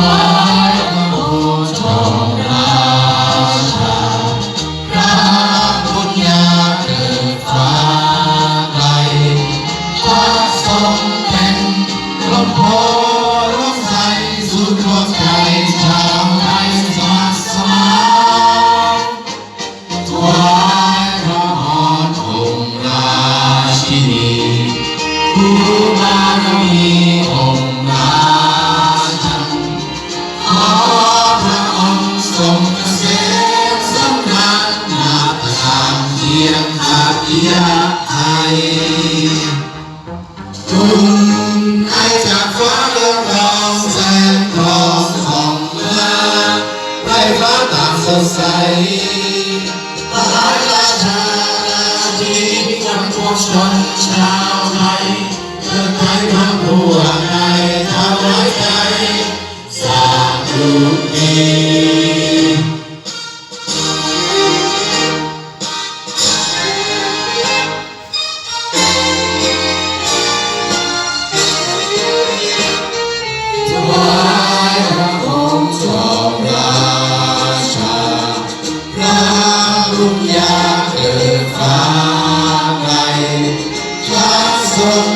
ພະໂອດຂອງລາຊາ ພະບຸນຍາເກີດຟ້າໄກ ພະຊົງເປັນລົມໂພລົມໄຊ ສູ່ດວງໃຈຊາວໄທສະໝັກສະໝານ ຖວາຍພະພອນອົງລາຊິນີ ຄູບາລະມີອົງລາຊັນ ຂໍພະອົງຊົງກະເສມສຳລານ ນາບທານທຽງຄະຕິຍາໄທ ບຸນໄອຈາກຟ້າເລື່ອງລອງແສງທອງສ່ອງມາ ໄພຟ້າຕ່າງສົດໃສ ພະລາຊາລາຊີ ຄວນປວງຊົນຊາວໄທ ເກີດໃນຄວາມພວກໃນຖວາຍໃຈສາທຸດີ. ຖວາຍພະອົງສອງລາຊາ ພະບຸນຍາເກີດຟ້າໄກ ພະຊົງ